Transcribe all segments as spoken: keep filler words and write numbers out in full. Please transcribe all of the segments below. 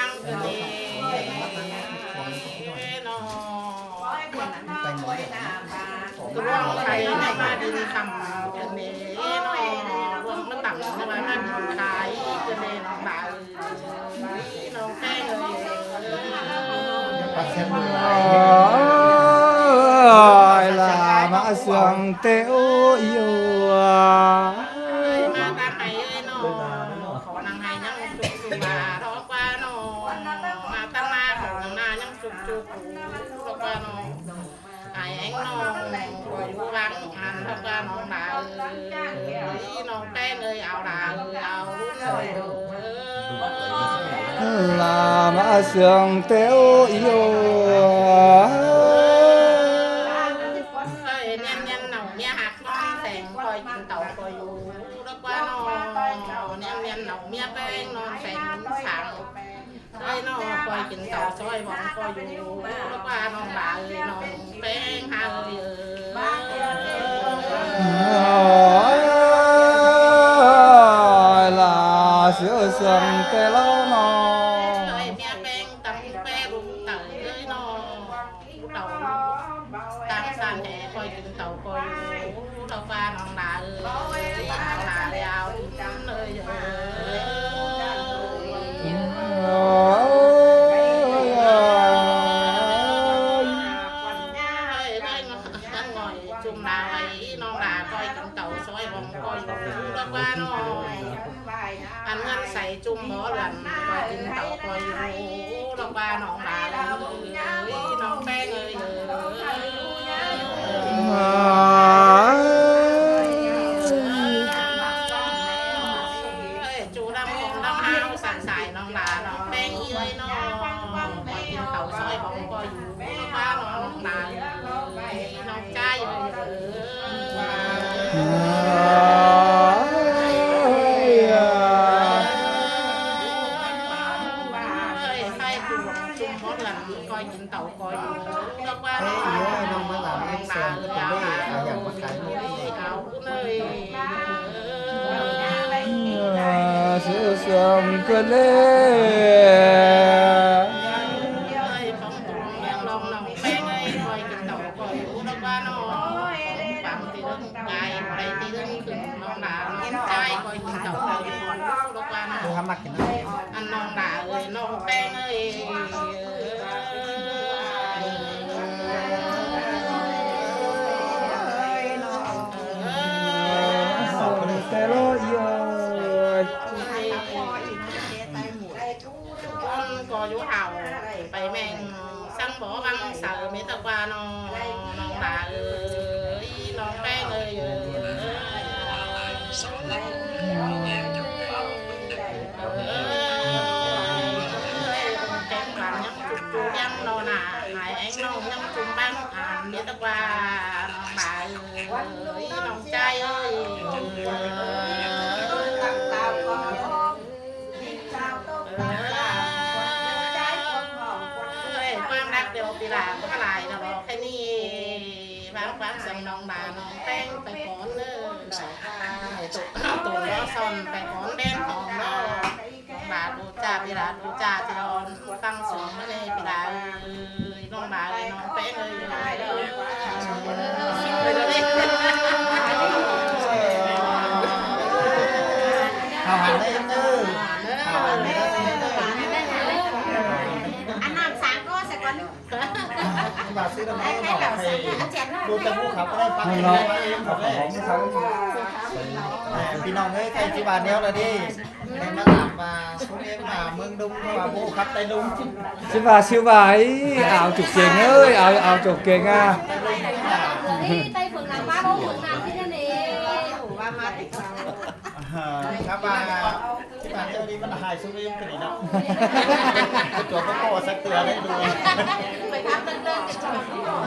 ꞌmáng ꞌcọ ꞌnị ꞌnọ. ꞌCọ ꞌluống khay ꞌnị ꞌmá đi ꞌnị khăm ꞌcọ ꞌnị ꞌnọ. ꞌLuống ꞌmá tẳng ꞌnị ꞌmá đi khai ꞌcọ ꞌnị ꞌnọng ꞌva ꞌnọng ꞌpéng ơi. Ơi, ꞌlạ ꞌmá sương tê ô ꞌi ô. ꞌMá tẳng ꞌnị ơi ꞌnọ. Khỏ nẳng ꞌnị ꞌnhắng sụk sụk ꞌva ꞌlọ ꞌquá ꞌnọ. ꞌMá tẳng ꞌmá khỏ nẳng ꞌnhắng sụk sụk ꞌlọ ꞌquá ꞌnọ. Ai ꞌéng ꞌnọng ꞌcọ dú ꞌváng ăn ꞌlọ ꞌquá ꞌnọng ꞌva ơi, ꞌnọng ꞌpéng ơi, au ꞌlạ ơi, au ꞌlụk ơi. ꞌLạ ꞌmá sương tê ô ꞌi ô. Ơi, ꞌnhắng ꞌnhắng ꞌnọng ꞌmía ꞌhặc ꞌnọng seng ꞌcoi kin tảu ꞌcoi dú ꞌlọ ꞌquá ꞌnọng. ꞌNhắng ꞌnhắng ꞌnọng ꞌmía ꞌpéng ꞌnọng seng săng. Ơi ꞌnọng ꞌcoi kin tảu ꞌsội ꞌvọng ꞌcoi dú ꞌlọ ꞌquá ꞌnọng ꞌva ơi, ꞌnọng ꞌpéng ha ơi. Ơi, ꞌlạ sương sương tê ꞌlạ ꞌnọng. Ơi, ꞌmía ꞌpéng tẳng ꞌpéng ꞌlụk tảu ơi ꞌnọng. Tảu tẳng san hê ꞌcoi kin tảu ꞌcoi dú ꞌlọ ꞌquá ꞌnọng ꞌva ơi, ꞌnọng ꞌva ơi, au ꞌlụk ơi. Ơi, ơi, ꞌnọng ꞌnọi ꞌchum ꞌva ơi, ꞌnọng ꞌva ꞌcoi kin tảu ꞌsội ꞌvọng ꞌcoi dú ꞌlọ ꞌquá ꞌnọng. Ăn ꞌngớn say ꞌchum bó lăn ꞌcoi kin tảu ꞌcoi dú ꞌlọ ꞌquá ꞌnọng ꞌva ơi, ꞌnọng ꞌpéng ơi. Ơi, ꞌchu đăm khong đăm ꞌhao săng sai ꞌnọng ꞌva ꞌnọng ꞌpéng ơi ꞌnọng. ꞌCoi kin tảu ꞌsội ꞌvọng ꞌcoi dú ꞌlọ ꞌquá ꞌnọng ꞌva ơi, ꞌnọng ꞌchái ơi. Ơi, ơi, ꞌchum bó lăn ꞌcoi kin tảu ꞌcoi dú ꞌlọ ꞌquá ꞌnọng. Ơi, ꞌnọng ꞌva ơi, au ꞌlụk ơi. Sương sương ꞌcọ ꞌnị. Ơi, phóng tùng ꞌnọng ꞌnọng ꞌpéng ơi, ꞌcoi kin tảu ꞌcoi dú ꞌlọ ꞌquá ꞌnọng. Phóng ti ꞌlớng cai, ꞌcoi ti ꞌlớng khửn ꞌnọng ꞌva ꞌnọng ꞌchái ꞌcoi kin tảu ꞌcoi dú ꞌlọ ꞌquá ꞌnọng. Ăn ꞌnọng ꞌva ơi, ꞌnọng ꞌpéng ơi. Ơi, ꞌnọng ꞌva ơi, ꞌcoi kin tảu ꞌcoi dú ꞌlọ ꞌquá ꞌnọng. Tê ꞌlọ ꞌi ơi. ꞌCọ dú hảu pay ꞌmen săng bó ꞌvắng saư ꞌmí ꞌtạu ꞌquá ꞌnọng, ꞌnọng ꞌva ơi, ꞌnọng ꞌpéng ơi. Ơi, ꞌcọ ꞌquám ꞌnhắng ꞌchum ꞌchu ꞌnhắng ꞌnọng ꞌva ai ꞌéng ꞌnọng ꞌnhắng ꞌchum ꞌváng ăn ꞌmí ꞌtạu ꞌquá ꞌnọng ꞌva ơi, ꞌnọng ꞌchái ơi. Ơi, ꞌquám đắc điêu ꞌpi ꞌla ꞌcọ lai ꞌnọ, khay ꞌnị ꞌváng ꞌquám săng ꞌnọng ꞌva ꞌnọng ꞌpéng pay cón ꞌnớ. Tủm ꞌló son pay cón đen hỏng ꞌnớ. ꞌVa đu ꞌchạ ꞌpi ꞌla đu ꞌchạ ꞌchí ón păng sung ꞌmá ꞌnị ꞌpi ꞌla ơi, ꞌnọng ꞌva ơi, ꞌnọng ꞌpéng ơi. Hảu hẳn đấy em ơi. Hảu hẳn đấy. Ăn năm sáng có sẽ có. Chứ bà xứ năm nay nó phải đu tay bố khắp cái đấy, phát hiện nó em khắp đấy. Ê, ꞌpi ꞌnọng ơi, khay ꞌchí ꞌva ꞌnéo là đi. Em ꞌmá làm mà xuống em mà mương Đông mà bố khắp tay Đông. Chứ bà xứ bà ấy, áo chụp kiếng ơi, áo, áo chụp kiếng à. Tay Đông à. Tay phường nào bác bố phường nào chứ thế này. Khắp bà, chứ bà theo đi vẫn là hai xuống em cái này đó. Cái chuột nó co sắc tựa đấy đuôi. Phải khắp tân tân cái chuột nó co.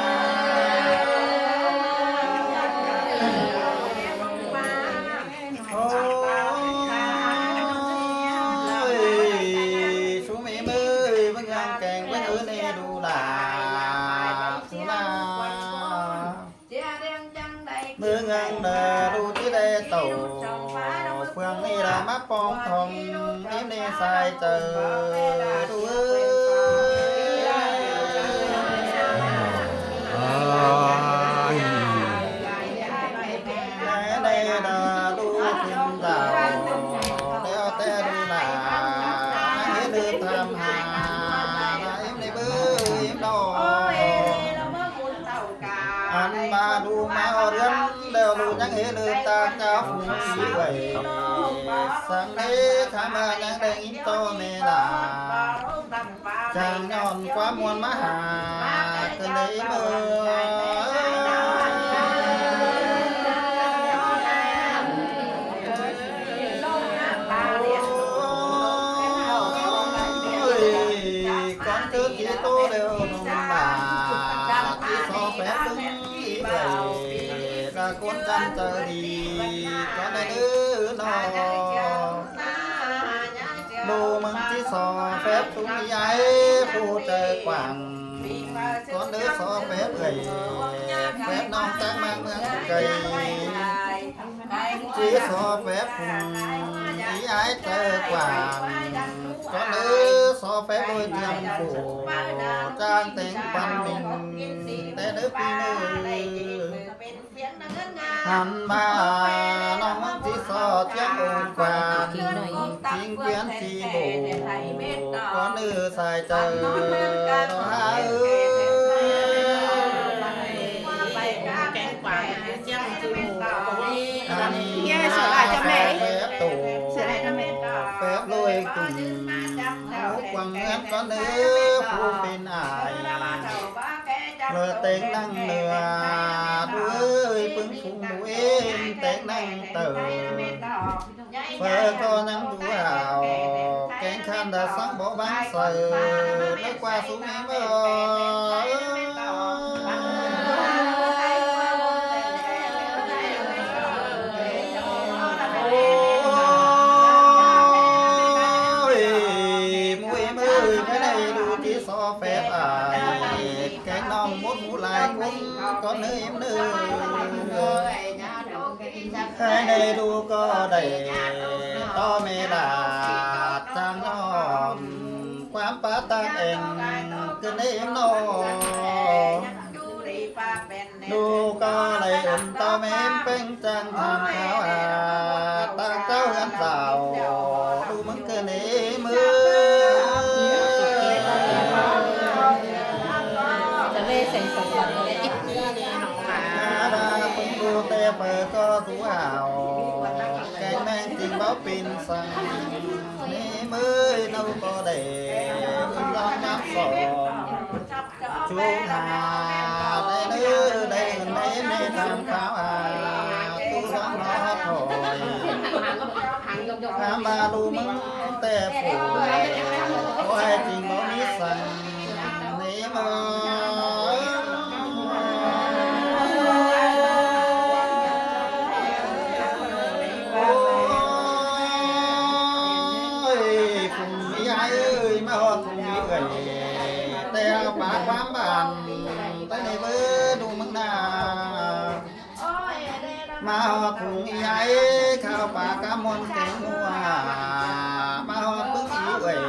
Ôi, sú ꞌmí ꞌmự ꞌmướng ꞌngáng keng ꞌmướng ꞌnị ꞌlụk ꞌlạ, sú ꞌlạ. ꞌMướng ꞌngáng đa ꞌlụk ꞌchí đảy tảu, phượng ꞌnị đa ꞌmá pong thong, ꞌếm ꞌnị sai chaư ꞌlụk ới. Té ꞌnị đa ꞌlụk khửn dảo, té té ꞌlụk ꞌlạ, ꞌnhắng hế ꞌlưp tham ha, ꞌếm ꞌnị ꞌmự ꞌnị ꞌnọ. Ăn ꞌmá ꞌlụk ꞌmá ꞌhọt ꞌlưn, ꞌlẹo ꞌlụk ꞌnhắng hế ꞌlưp ꞌtạk chảu phung ꞌsứ ꞌvạy. Săng ꞌnị tham ha ꞌnhắng đảy ꞌnghín ꞌto ꞌme lả. Chắng ꞌnhọn ꞌquám ꞌmuôn ꞌmá ha, ꞌcọ đảy ꞌmự. Ôi, cón ꞌchớ kí tô ꞌlẹo ꞌnọng ꞌlạ, kí so phép ꞌpứng ꞌí ꞌvạy, ꞌlạ ꞌcốn căn chaư đi, cón đảy ꞌnớ ꞌnọ. ꞌLụk ꞌmướng ꞌchí so phép ꞌpứng ꞌí ái, phủ chaư quảng, cón ꞌnớ so phép ꞌvạy, phép ꞌnọng ꞌtáng ꞌmá ꞌmướng cay. ꞌChí so phép phung ꞌí ái chaư quảng, cón ꞌnớ so phép ꞌlôi ꞌtiêm phủ, chắng téng păn mình, té ꞌnớ ꞌpi ꞌnớ. Hăn ꞌmá ꞌnọng ꞌmướng ꞌchí so ꞌtiêm ôn quảng, chính quyền chi bộ, cón ꞌnớ sai chaư ꞌnọ ha ới. Ăn ꞌmá phép tổ, phép ꞌlôi tùng, ꞌmú quảng ꞌngớn cón ꞌnớ phủ pên ải. Lơ téng ꞌnăng nưa, ꞌlụk ới, ꞌpứng phung ꞌlụk ên téng ꞌnăng tảu. Phaư ꞌcọ ꞌnhắng dú hảo, kéng khăn đa săng báu báng saư, ꞌnớ ꞌquá sú ꞌmí ꞌmự. Ôi, ꞌmự ꞌmự, ꞌmá đảy ꞌlụk ꞌchí so phép ải, kéng ꞌnọng mốt ꞌmú lai ꞌcốn, cón ꞌnớ ꞌếm ꞌnớ. Hái ꞌnị ꞌlụk ꞌcọ đảy ꞌto ꞌme lả, chắng ꞌnhọn ꞌquám pák ꞌtáng ên ꞌcứ ꞌnị ꞌnọ. ꞌLụk ꞌcọ đảy ưn ꞌto ꞌme ꞌpéng chắng tham kháo ha, ꞌtáng chaư ꞌhướn dảo, ꞌlụk ꞌmướng ꞌcứ ꞌnị ꞌmự. Đa ꞌpứng ꞌlụk té phaư ꞌcọ dú hảo, kéng ꞌmen chính báu pên săng, ꞌnị ꞌmự ꞌlụk ꞌcọ đảy ưn ꞌlóng ꞌmá song. Chú ha đảy ꞌnớ đảy ưn đảy ꞌme tham kháo ha, tu ꞌlóng ꞌló thôi. Tham ha ꞌlụk ꞌmướng té phủ, ꞌcọ hảư chính báu ꞌmí săng. ꞌNị ꞌmự. Ôi, phung ꞌí ái ơi, ꞌmá ꞌhọt phung ꞌí ơi, té ꞌpá ꞌquám bản, té ꞌnị ꞌmự ꞌlụk ꞌmướng ꞌnạ. ꞌMá ꞌhọt phung ꞌí ái, kháo pák cá ꞌmuôn kéng ꞌmua, ꞌmá ꞌhọt ꞌpứng ꞌí ơi,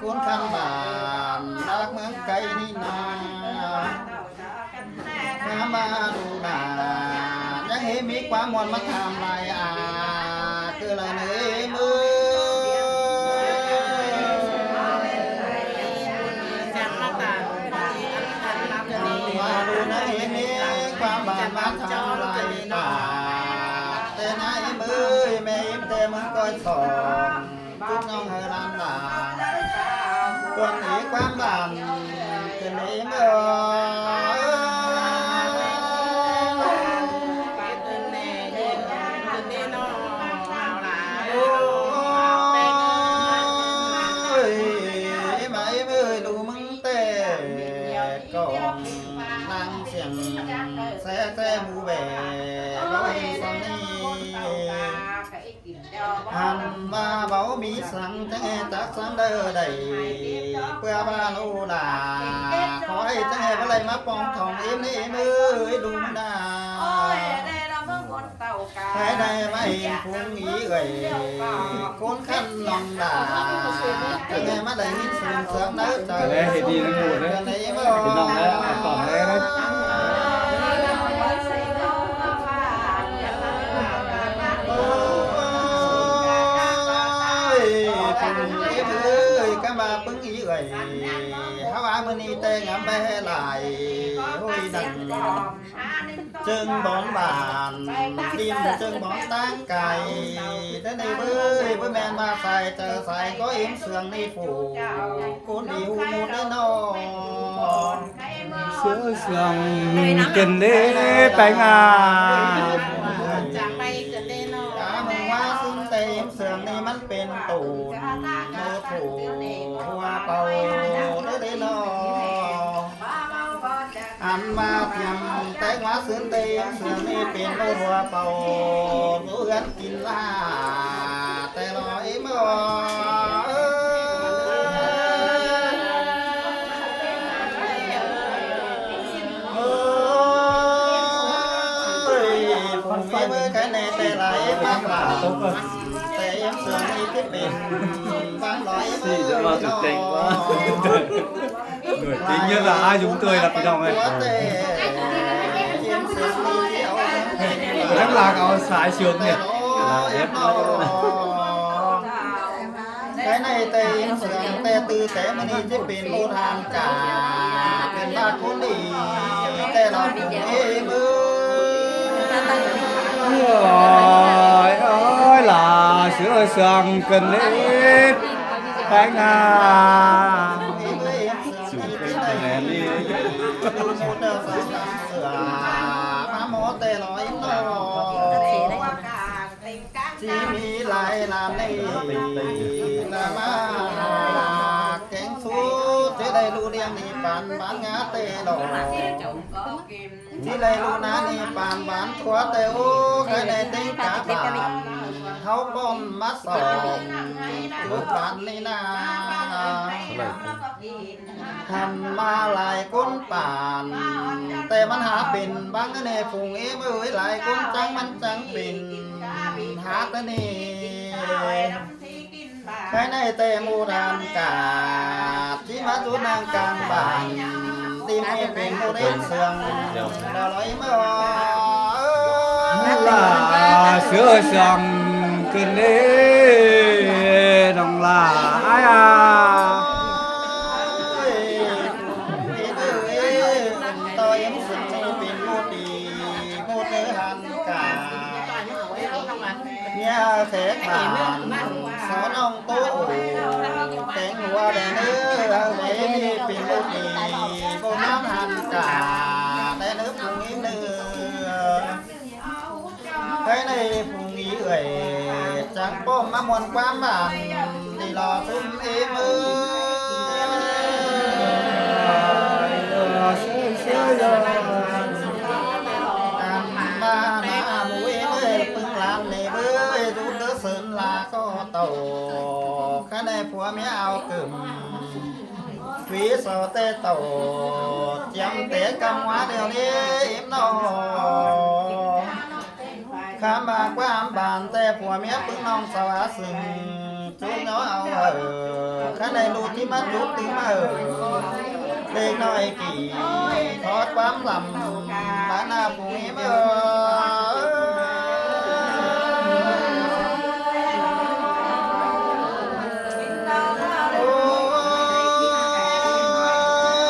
ꞌcốn căn bản, đắc ꞌmướng cay ꞌnị ꞌnạ. Tham ha ꞌlụk ꞌnạ, ꞌnhắng hế ꞌmí ꞌquám ꞌmuôn ꞌmá tham lai a, ꞌcứ lai ꞌnị ꞌmự. Tham ha ꞌlụk ꞌnhắng hế ꞌmí ꞌquám bản ꞌmá tham lai a, té ꞌnị ꞌmự, ꞌme ꞌím té ꞌmướng ꞌcói song, chúc ꞌnọng hảư ꞌlam ꞌlạ. Tuần ý quán bản, tuần ý mơ. Ôi, em à, em ơi, lũ mưng tê, cổng lăng xiềng, xe, xe mù bể, lối sông đi. Hẳn ꞌva báu ꞌmí săng chắng ꞌhê chắc săng đơ đảy, ꞌpưa ꞌva ꞌlụk ꞌlạ, khỏi chắng ꞌhê báu đảy ꞌmá pong thỏng ꞌếm ꞌnị ꞌếm ới đum đa. Thái đảy ꞌmá ꞌhịn phung ꞌí ới, ꞌcốn khăn ꞌnọng đa, chắng ꞌhê ꞌmá đảy ꞌmí sung sướng nớ chảu. Cái này thì đi nó buồn đấy. Cái này ꞌmá Cái nòng đấy, cái cỏng đấy đấy. Ôi, phung ꞌí ới, cá ꞌva ꞌpứng ꞌí ới, ꞌháu ꞌva ꞌmự ꞌnị ꞌtẹ ngắm bé lai, ôi đăng. ꞌChương bón bản, đin ꞌchương bón ꞌtáng cai, ꞌtẹ ꞌnị bới, bới ꞌmen ꞌva sai, chaư sai ꞌcọ ꞌếm sương ꞌnị phủ, ꞌcốn đi hu mút đé ꞌnọ. Sương sương kên đế péng à. Cá mưng ꞌva sương ꞌtẹ ꞌếm sương ꞌnị ꞌmắn pên tổn, mơ phủ, hua pau, đé đé ꞌnọ. Ăn ꞌva tiêm té ꞌva sương ꞌtẹ ꞌếm sương ꞌnị pên ꞌlụk hua pau, ꞌlụk ꞌhướn kin ꞌlạ, ꞌtẹ lo ꞌếm ới. Ôi, phung ꞌí ới, cái này ꞌtẹ lai ꞌếm ꞌmá ꞌlạ. ꞌTẹ ꞌếm sương ꞌnị ꞌchí pên ꞌváng lo ꞌếm ới. Xì, cho nó thực tình quá. Nổi tiếng nhất là ai chúng tôi là Pì Đồng này. Chắc là có sai sướng nhỉ? Là ép nó. Cái này ꞌtẹ ꞌếm sương ꞌtẹ ꞌtứ ꞌtẹ ꞌmá ꞌnị ꞌchí pên ꞌmột hăn cả. Pên ꞌva ꞌcốn đi ꞌtẹ lo phung ꞌí ới. Ôi, ôi, là sương sương kên đế péng à. Chủ cái này đi. ꞌChí ꞌmí lai ꞌlạ ꞌnị, ꞌlạ ꞌmá kéng sú, ꞌchí đảy ꞌlụk ꞌliệng ꞌnị păn, păn ngá ꞌtẹ lo. ꞌChí đảy ꞌlụk ꞌná ꞌnị păn, păn ꞌtúa ꞌtẹ ú, cái này ꞌtếng cá bản, ꞌháu ꞌcọ ꞌmá sỏng, ꞌchú păn ꞌnị ꞌna. Hăn ꞌmá lai ꞌcốn pản, ꞌtẹ ꞌmắn hák pên ꞌváng ꞌnị phung ꞌí ới, lai ꞌcốn chắng ꞌmắn chắng pên, hák ꞌtẹ ꞌnị. Cái này ꞌtẹ ꞌmụ đàn cả, ꞌchí ꞌmá dú ꞌnăng cang bản, đi ꞌmụ pên ꞌmụ đên sương, lo lo ꞌí ới. Là sương sương kên đế ꞌnọng ꞌlạ ai à. Ôi, ꞌí ới, ꞌtẹ ꞌếm sương ꞌnị pên ꞌmụ đi, ꞌmụ đơ hăn cả. Nhà khé bản, sáu ꞌnọng ꞌtố ổ, kéng hua đen ới, ꞌmá ꞌmí pên ꞌmụ đi, ꞌmụ ꞌmá hăn cả, đen ới phung ꞌí ới. Cái này phung ꞌí ới, chắng ꞌpọm ꞌmá muôn ꞌquám bản, đi lo ꞌsúm ꞌí ới. Ăn ꞌmá ꞌmá ꞌmụ ꞌí ới, ꞌpứng ꞌlán ꞌnị bới, dú đớ sớn ꞌlạ ꞌcọ tảu. Cái này phua ꞌmía au cửm, phí so ꞌtẹ tảu, chiếm té ꞌcắm ꞌmá điêu ꞌnị ꞌếm ꞌnọ. Khám ꞌva ꞌquám bản ꞌtẹ phua ꞌmía ꞌpứng ꞌnọng sa ꞌva sưng, ꞌchú ꞌnọ au hảư. Khá đảy ꞌlụk ꞌchí ꞌmá ꞌchụ tứm hảư. Đếc ꞌnọi kỉ, thót ꞌquám lăm, ꞌmá ꞌna phung ꞌí ới.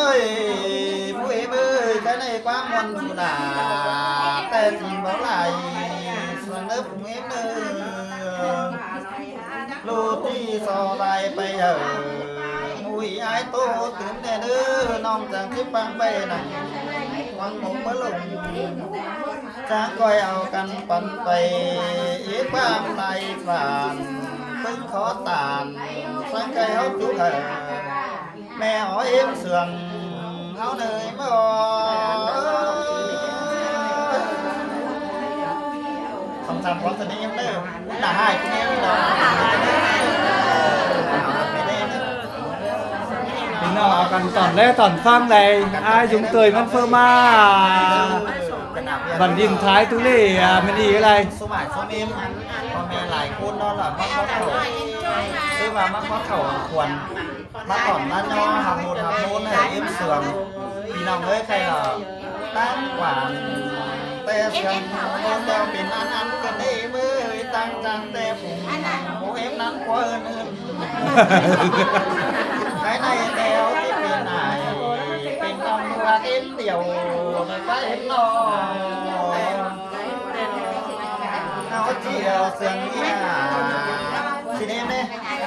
Ôi, phung ꞌí ới, cái này ꞌquám muôn ꞌchu nả, ꞌtẹ ꞌchí báu lai, sương ꞌnớ phung ꞌí ới. ꞌLụk ꞌchí so lai pay hảư, ꞌmụ ꞌí ới. ꞌtố tứm ꞌnẹ ꞌnớ, ꞌnọng chắng ꞌchí ꞌphắng ꞌvạy ꞌnặn, ꞌquăng mông báu lông, chắng ꞌcoi au căn păn pay, ꞌí ꞌquám lai phản, ꞌpứng khó tản, sáng cay hốc chú hở, ꞌme ók ꞌếm sương, ꞌháu ꞌnọi ꞌmá. Song sam ꞌquám sơ ꞌnê ꞌnớ. ꞌPi ꞌnọng au căn tỏn ꞌlé tỏn ꞌphắng đảy, ai dúng tơi ꞌmắn ꞌphớ ꞌmá. Bản tin thái tú lê, à, ꞌmắn đi cái này. Số mải số mêm, con mẹ lai ꞌcốn đó là mắc khó khẩu. Tức là mắc khó khẩu khuôn. Mắc tỏn ꞌmắn ꞌnhó, hạp một hạp bốn hả ꞌếm sương. ꞌPi ꞌnọng ơi, khay lỏ. Táng quảng ꞌtẹ sương ꞌmôn ꞌtẹo pên ăn ăn cơn ꞌnê ꞌmớ ꞌtáng chang ꞌtẹ phung bố ép ꞌnắn ꞌquá ơn ơn. Cái này ꞌtẹo ꞌchí pên ải, pên ꞌnọng ꞌlua ép điêu, ꞌmá ép ꞌnọ. ꞌHáu ꞌchí au sương ꞌnị, ꞌchí ꞌnêm ꞌnị.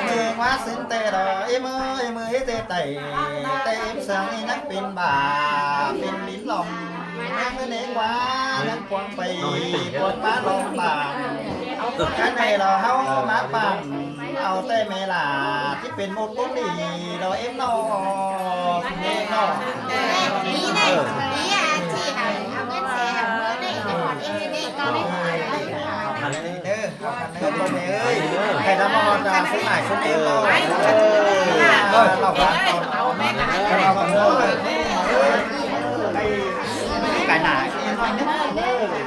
ꞌMự ꞌquá sương ꞌtẹ đó, ꞌếm ơi, ꞌmự ꞌhế ꞌtẹ tảy, ꞌtẹ ép sương ꞌnị ꞌnắc pên bả, pên lính lòng. ꞋMự ꞌnị ꞌquá, ꞌnắc quăng pay, quăng ꞌmá lòng bả. Cái này là ꞌháu ꞌmá pang, au ꞌtẹ mẹ lả, ꞌchí pên một ꞌcốn đi, đó ꞌếm ꞌnọ, ꞌếm ꞌnọ. Ý này, ý à, chị bảo là áo ngân xẻ hả? Bố này, để hỏi em cái này con. Ơ, Thầy đã mò ra số mải số mêm rồi. Ơ, lọc ra. Cái này.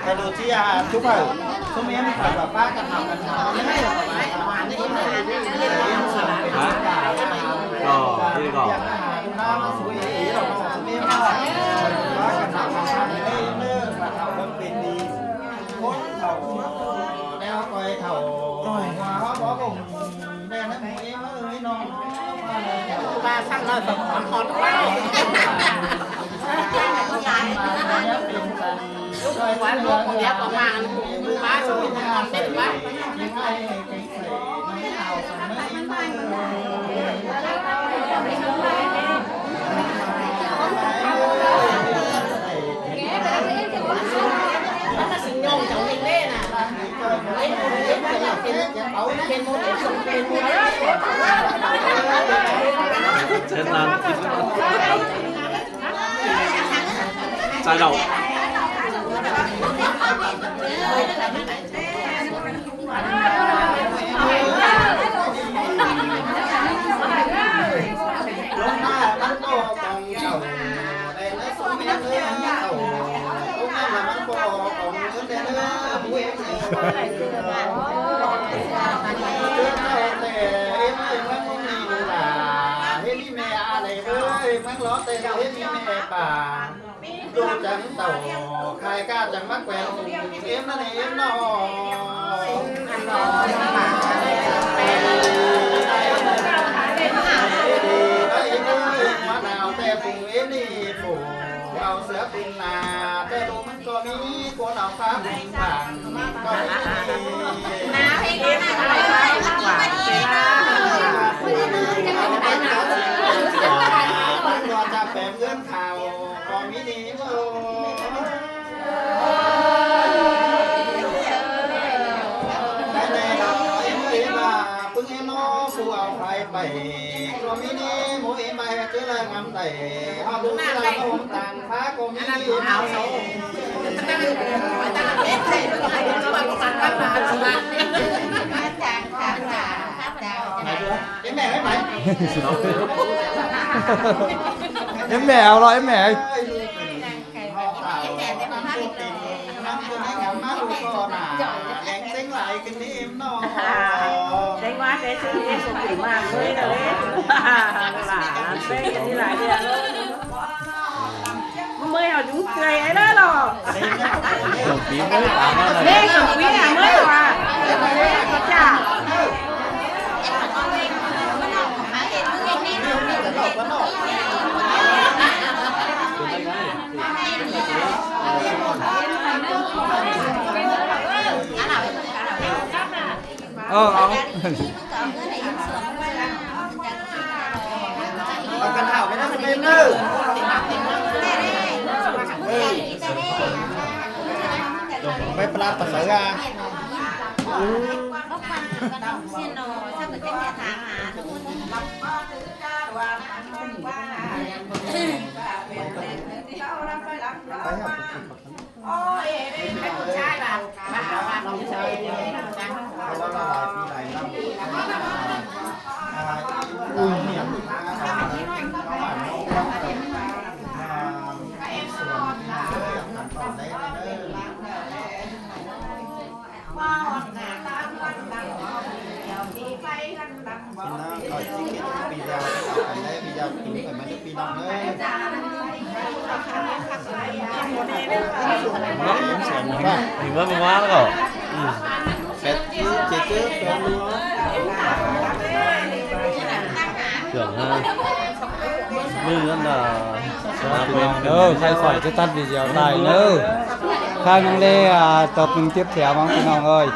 Thầy đồ chi à, chúc hả? Số mêm phải bảo bác căn hảo căn hảo. Hả? Ờ, đi gọi. Ba sắp nói Phật món hot quá. Lúc quán luộc con bé có mà, ba số món hot tết quá. Chết lắm. Sai đầu. Ê, mẹ à, này ơi, mắng ló tên ê, mẹ bà. Đô chắng tàu, khai ca chắng mắc quen, em nó này, em nó. Em ơi, hóa nào te phùng em đi phủ, vào sửa phùng là te đô mắng cho mi, cô nào phá phùng bảng, coi mi. Mắng lo chả phép ướn thảo. Có mí đi. Cái này là em ơi mà, bưng em nó, phù áo phải bảy. Có mí đi, mỗi em bài chứ là ngắm đẩy. Họ đúng là không tàn phá, có mí đi. Áo xấu. Em mẹ ấy mày. Em mẹ áo lo em mẹ ấy. Đánh quá cái chứ em cũng chỉ mang với rồi đấy. Là làm cái đi lại đi. Mới hào dúng tươi ấy đó lò. Tổng bí mới tám mươi. Đây tổng bí là mới hào à? Có chả? Ờ, ờ. Bác căn Bái pla pà saư a. Thì mới mua nó rồi. Sẹt chứ, chết chứ, sẹt luôn. Tưởng ha. Mưng ăn là. Ơ, khai khỏi chứ tắt video tài nữa. Khai mong lê, à, tập trung tiếp theo mong cái nòng ơi.